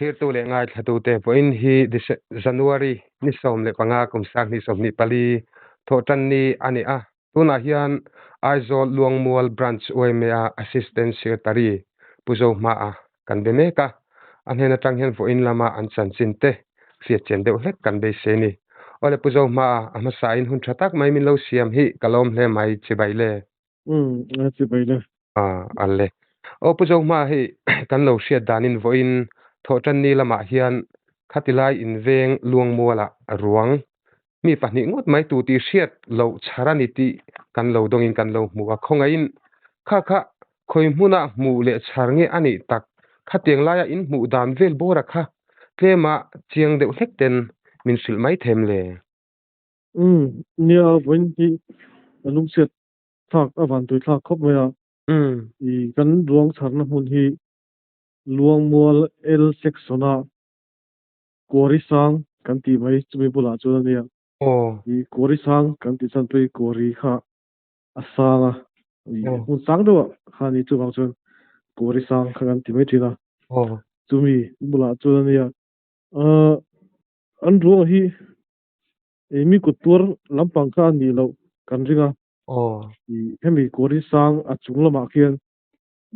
Thirtu leh ngaithlatute pawhin hi January ni 15 kum 2024 thawhtanni a ni a. Tunah hian Aizawl Luangmual Branch YMA Assistant Secretary Pu Zohmaa kan be mek a. A hnen atang hian vawiin lama an chanchin te hriatchian deuh hlek kan beisei a ni. Awle Pu Zohmaa, a hmasain hun tha tak mai min lo siam hi ka lawm hle mai chibai le. Umm a chibai le. A a le. Aw Pu Zohma hei kan lo hriat danin vawiin Thawhtanni lamah hian khatilai inveng Luangmualah ruang mi pahnih ngawt mai tu tih hriat loh chhar a ni tih kan lo dawngin kan lo hmu a. Khawngaihin kha kha khawi hmuna hmuh leh chhar nge a nih tak khatiang laia in hmuh dan vel bawra kha tlema chiang deuh hlek ten min hrilh mai them le. Umm nia vawiin hi a lungchhiat thlak a van tui thlak khawp mai a. I kan ruang chharna hmun hi Luangmual L section a Kuari sang kan tih mai chumi bulah chuan a nia. I Kuari sang kan tih chuan pawh i Kuari kha a sang a, i hmun sang deuh ah kha a ni chuvang chuan Kuari sang kha kan ti mai thin a. Chumi bulah chuan a nia. An ruang hi I mi kut tuar lampang kha a nih loh kan ring a. I hemi Kuari sang a chung lamah khian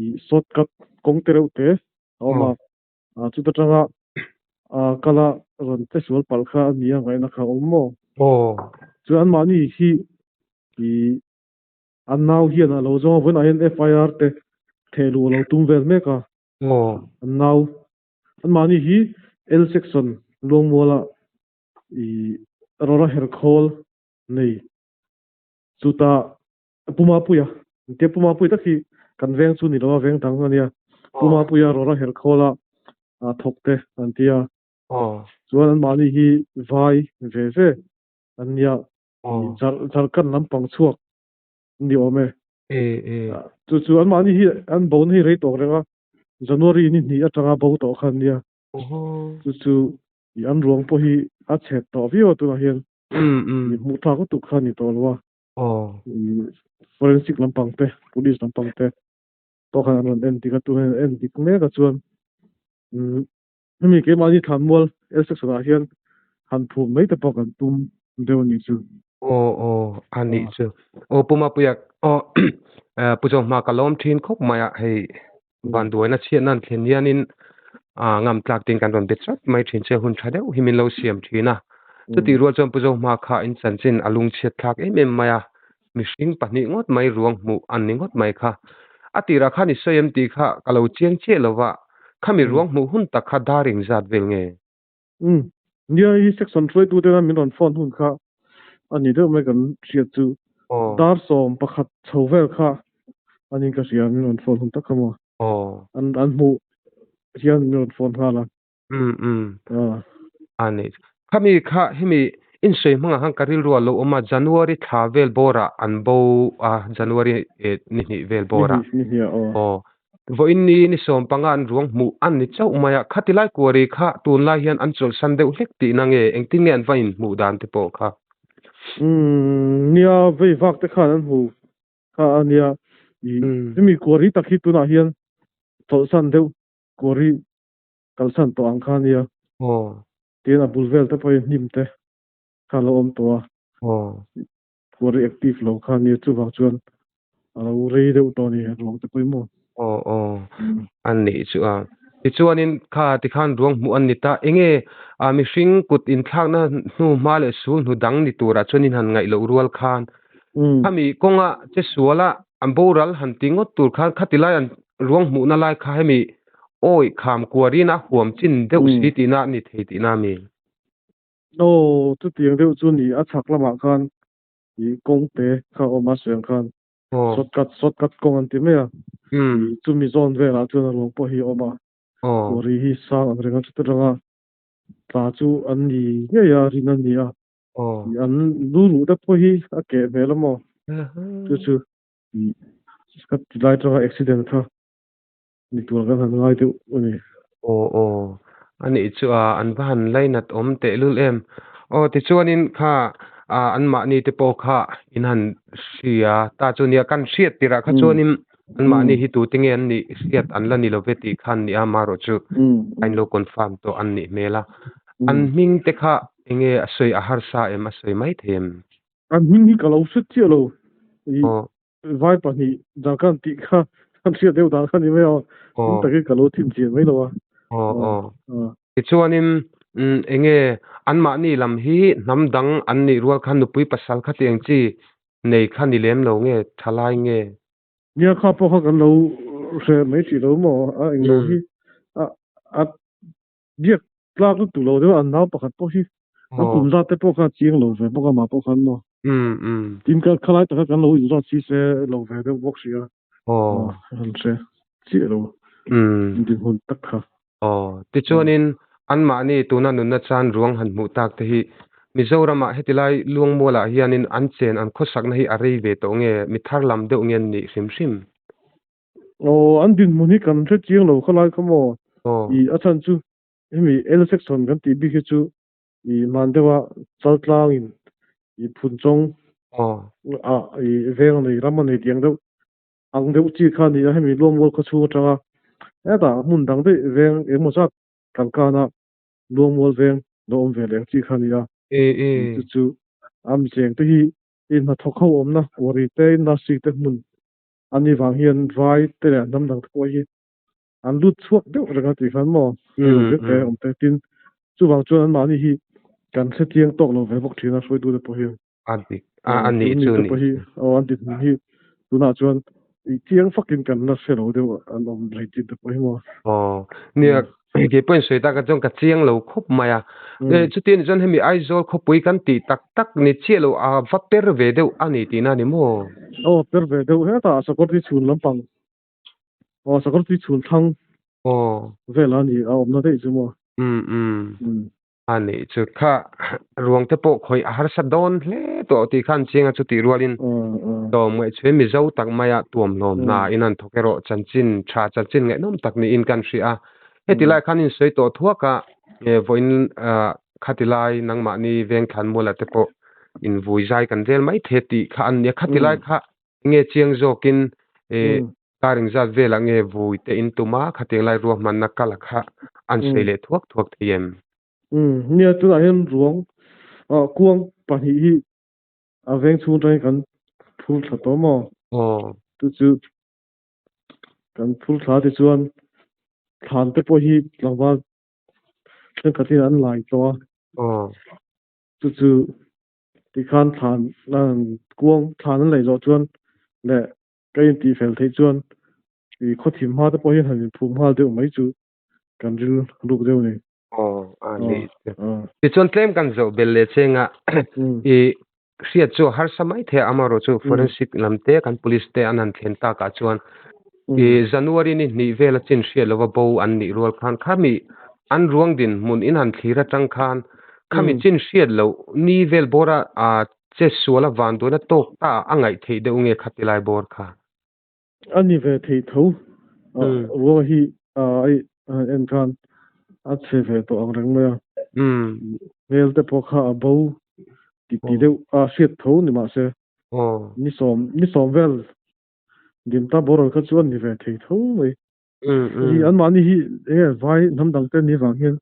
i shortcut kawng te reuh te a awm a. Chuta tanga kala rawn che sual palh kha a ni a ngaihna kha a awm maw? Chuan anmahni hi i an nau hian a lo zawng a, vawiinah hian FIR te theh luh a lo tum vel mek a. An nau anmahni hi L section Luangmuala i rawra her khawl nei chuta Pu Mapuia engtia Pu Mapuia tak hi kan veng chu ni lo a veng dang ania Pu Mapuia rawra her khawl a thawk te an tia chuan an mahni hi vai ve ve an nia Jharkhand lampang chhuak ni awm e chu chu an mahni hi an bo na hi rei tawk reng a January ni hnih atanga bo tawh kha an nia chu chu I an ruang pawh hi a chhet tawh viau a tunah hian i hmuh thlak lutuk kha a ni tawh lo a. I forensic lampang te, police lampang te pawh khan an rawn en dik a, tunah hian an en dik mek a chuan hemi keimahni thlanmual L section ah hian han phum mai te pawh kan tum deuh a nih chu. Aw aw a nih chu. Aw Pu Mapuia aw Pu Zohma ka lawm thin khawp mai a hei Vanduaina chhiatna an thlen hianin ngam tlak tin kan rawn be chat mai thin che, hun tha deuh hi min lo siam thin a. Chutih rual chuan Pu Zohma kha in chanchin a lungchhiat thlak em em mai a, mihring pahnih ngawt mai ruang hmuh an ni ngawt mai kha. A tirah khan i sawi em tih kha ka lo chiang chiah lo va, khami ruang hmuh hun tak kha dar engzat vel nge? Umm, nia hi section hruaitu tena min rawn phone hun kha a ni deuh mai kan hriat chu. Dar 11 chho vel kha a niin ka hria min rawn phone hun tak kha maw. An an hmuh hian min rawn phone nghal a. Umm umm. A ni. Khami kha hemi insawi hmangah khan ka rilru a lo awm a, January thla vel bawrah an bo a, January ni hnih vel bawrah. Ni hnih ah aw. Vawiin ni ni 15 an ruang hmuh an ni chauh mai a, khati lai kuari kha tunlai hian an chawlhsan deuh hlek tihna nge engtin nge an va inhmuh dan te pawh kha? Umm nia vei vak te khan an hmu kha a nia i hemi kuari tak hi tunah hian chawlhsan deuh kuari kalsan tawh ang kha a nia. Tin a bul vel te pawhin hnim te kha a lo awm tawh a. Kuari active lo kha nia chuvang chuan a lo rei deuh tawh a ni ruang te pawimawh. Aw aw a nih chu a. Tichuanin kha tikhan ruang hmuh an ni ta. Enge a mihring kut inthlakna hnu hma leh sul hnu dang ni turah chuan in han ngaih loh rual khan khami kawnga che suala an boral han ti ngawt tur khan khati lai an ruang hmuhna lai kha hemi awi kham kuarin a huam chin deuh si tihna a ni thei tihna a mi? Aw, chutiang deuh chu ni, a chhak lamah khan ih kawng te kha a awm a sawi ang khan shortcut shortcut kawng an ti mai a, ih chumi zawn velah chuan a ruang pawh hi a awm a, kawri hi sang ang reng a chuti ranga tla chu an ni ngei a rin a ni a, ih an lu ruh te pawh hi a keh hmel a maw, chu chu ih ka ti lai atanga accident kha ni tur kan han ngai deuh a ni. Aw aw, a nih chu a an va han lainat awm tehlul em. Aw tichuanin kha anmahni te pawh kha in han hria ta chu nia kan hriat tirah kha chuanin. Anmahni hi tute nge an nih hriat an la ni lo ve tih kha an ni a, amaherawhchu a inlo confirm tawh an nih hmel a. An hming te kha enge a sawi a harsa em a sawi mai thei em? An hming hi ka lo hre chiah lo. Vai pahnih Jharkhand tih kha an hriat deuh dan kha ni mai a, hming takin ka lo thin chian mai lo a. Aw aw. Tichuanin enge anmahni lam hi hnam dang an nih rual khan nupui pasal khatiang chi nei kha ni lem lo nge thalai nge? Nia kha pawh kha kan lo hre mai tih lo maw a englo hi a a biak tlak lutuk lo deuh a an nau pakhat pawh hi an kum zat te pawh kha a chiang lo ve bawk a mah pawh khan maw tin ka khalai taka kan lo inzat si se lo ve deuh bawk si a an hre chiah lo dinhmun tak kha. Aw, tichuanin anmahni tuna nunna chan ruang han hmuh tak te hi Mizoramah heti lai Luangmualah hianin an chen an khawsakna hi a rei ve tawh nge mi thar lam deuh nge an nih hrim hrim? Aw, an dinhmun hi kan hre chiang lo khalai kha maw? I a chhan chu hemi L section kan tih bik hi chu i hman deuha chaltlangin i phunchawng ah i veng a nei ram a nei tiang deuh ang deuh chi kha a ni a, hemi Luangmual khaw chhung atanga hetah hmun dang daih veng engemaw zat kan kana Luangmual veng lo awm ve leh ang chi kha a ni a, chu chu a micheng te hi hnathawk ho awmna quarry te industry te hmun a nih vang hian vai te leh hnam dang te pawh hi an lut chhuak deuh reng a tih khan maw hei vek te awm te tin chuvang chuan anmahni hi kan hrechiang tawk lo ve bawk thin a hruaitute pawh hian. A dik a a nih chu ni. Hi aw an dinhmun hi tunah chuan chiang fakin kan la hre lo deuh an awm rei chin te pawh hi maw. Aw nia kei pawhin sawi tak a chuan ka chiang lo khawp mai a. Chuti anih chuan hemi Aizawl khawpui kan tih tak tak ni chiah lo a va per ve deuh a ni tihna a ni maw? Aw per ve deuh hetah Sakawrti chhun lampang Aw sakawr tui chhun thlang Aw. vel a ni a awmna daih chu maw? Umm umm. A nih chu kha ruang te pawh khawih a harsa dawn hle tawh tih khan chiang a chutih rualin tlawm ngaihchhuai Mizo tak maia tuam hlawm hna in an thawk erawh chanchin tha chanchin ngaihnawm tak niin kan hria a. Heti lai khan in sawi tawh thuak a vawiin khati lai nangmahni vengthlan muala te pawh in vui zai kan rel mai thei tih kha an nia. Khati lai kha Nge chiang zawkin eh car engzat velah nge vui te in tum a, khatiang lai ruahmanna kal a kha an sawi leh thuak thuak thei em? Umm, nia tunah hian ruang ah kuang pahnih hi a veng chhung atangin kan phur thla tawh maw? Aw. Chu chu kan phur thla tichuan thlan te pawh hi tlangval thenkhatin an lai tawh a. Aw. Chu chu Tikhan thlan kuang thlan an lei zawh chuan leh ka intih fel theih chuan i khawthim hma te pawh hian han inphum nghal deuh mai chu kan ril ruk deuh a ni. Aw a ni. Tichuan tlem kan zawh belh leh cheng a, i hriat chu a harsa mai thei a, amaherawhchu forensic lam te kan police te an han thlen takah chuan i January ni hnih vel a chin hriat lova bo an nih rual khan khami an ruang dinhmun in han thlir atang khan Khami chin hriat loh ni vel bawra a che sual a van duan a tawk ta a ngaih theih deuh nge kha tilai bawr kha? A ni ve thei tho. Ruang hi a en khan a chhe ve tawh ang reng mai a. Hmel te pawh kha a bo ti ti deuh a hriat tho ni mahse ni sawm ni sawm vel dim ta boral kha chu a ni ve thei tho mai. Anmahni hi enge vai hnam dang te ni vang hian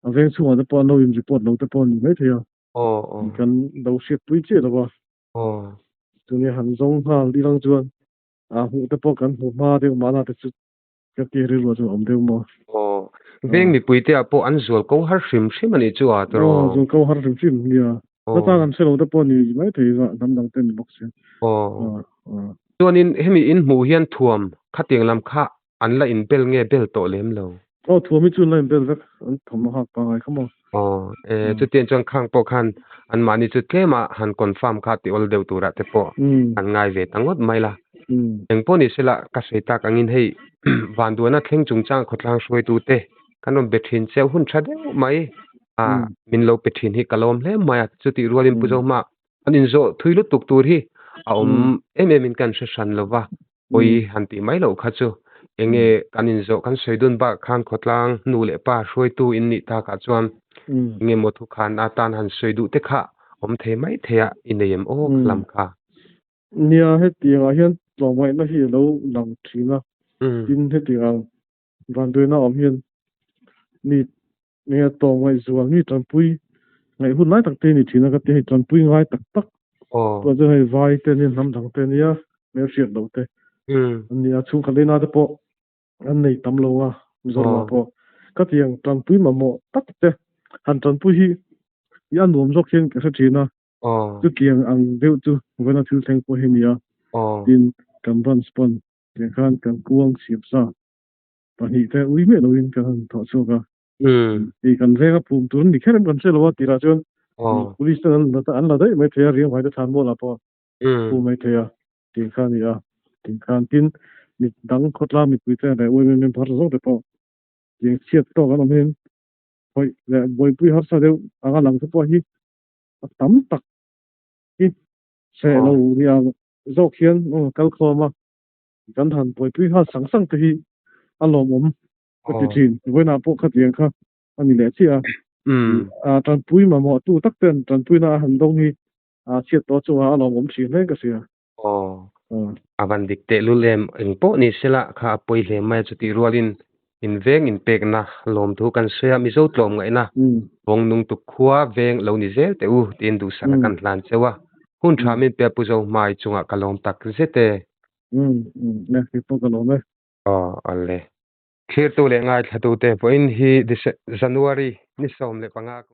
A veng chhungah te pawh an lo in report lo te pawh a ni maithei a. Aw aw. Kan lo hriatpui chiah lo a. Aw. Tunge han zawng nghal ilang chuan a hmuh te pawh kan hmu hma deuh mahna te chu ka ti rilru ah chuan a awm deuh maw. Aw. Veng mipui te ah pawh an zual ko har hrim hrim a nih chu a tawrh aw. Aw zual ko har hrim hrim nia. Aw. Hla tan an hre lo te pawh a ni maithei a hnam dang te a ni bawk si. Aw. Aw aw. Chuanin hemi in hmuh hian thuam khatiang lam kha An la inbel nge bel tawh lem lo? Aw, thuam hi chu an la inbel vek, an thawm a hak pangngai kha maw? Aw, e, chutiang chuan khang pawh khan anmahni chu tlema han confirm kha ti awl deuh turah te pawh an ngai ve ta ngawt mai la. Engpawh ni sela, ka sawi tak angin hei vanduana thleng chungchang khawtlang hruaitute kan rawn be thin che hun tha deuh mai a, min lo pe thin hi ka lawm hle mai a, chutih rualin Pu Zohma an inzawh thui lutuk tur hi a awm em em in kan hre hran lova, Pawi han tih mai loh kha chu enge kan inzawh kan sawi dun bak khan khawtlang nu leh pa hruaitu in nih takah chuan enge maw thukhan atan han sawi duh te kha awm thei mai thei a i nei em aw kha lam kha. Nia hetiangah hian tlawmngaihna hi a lo lang thin a. Tin, hetiang vanduaina awm hian mi nge tlawmngaih zual mi tanpui ngaih hun lai tak te ni thin a ka ti hei tanpui ngai tak tak pawh chu hei vai te nia hnam dang te nia hmelhriat loh te an ni a chhungkhat leina te pawh an nei tam lo a Mizoramah pawh ka ti ang tanpui mamawh tak te han tanpui hi i a nuam zawk hian ka hre thin a chutiang ang deuh chu vawiina thil thleng pawh hi a ni a tin kan branch pawn tiang khan kan kuang siam sa pahnih te ui miah loin kan han thawh chhuak a. Hei kan venga phum tur ni kher em kan hre lo a tirah chuan police ten an la an la daih mai thei a riang vai te thlan mual ah pawh phum mai thei a tih kha a ni a tih khan tin mi dang khawtlang mipui te leh uaim em phar zawk te pawh tiang chhiat tawk an awm hian khawih leh buaipui harsa deuh anga lang te pawh hi a tam tak hi hreh lo nia zawk hian kal khawm a kan han buaipui nghal sang sang te hi a lawmawm ka ti thin. Vawiinah pawh khatiang kha a ni leh chiah a. A tanpui mamawh tu tak ten tanpuina a han dawng hi a chhiat tawh chungah a lawmawm thin hle ka hria. Aw, a van dik tehlul em, eng pawh ni sela kha a pawi hle mai a chutih rualin inveng inpekna lawmthu kan sawi a, Mizo tlawmngaihna vawng nung tuk khua veng lo ni zel teh u tiin duhsakna kan hlan cheu a, hun tha min pe a Pu Zohmai chungah ka lawm tak zet e. Umm umm e, kei pawh ka lawm e. Aw ale. Thlirtu leh ngaithlatute vawiin hi January ni 15.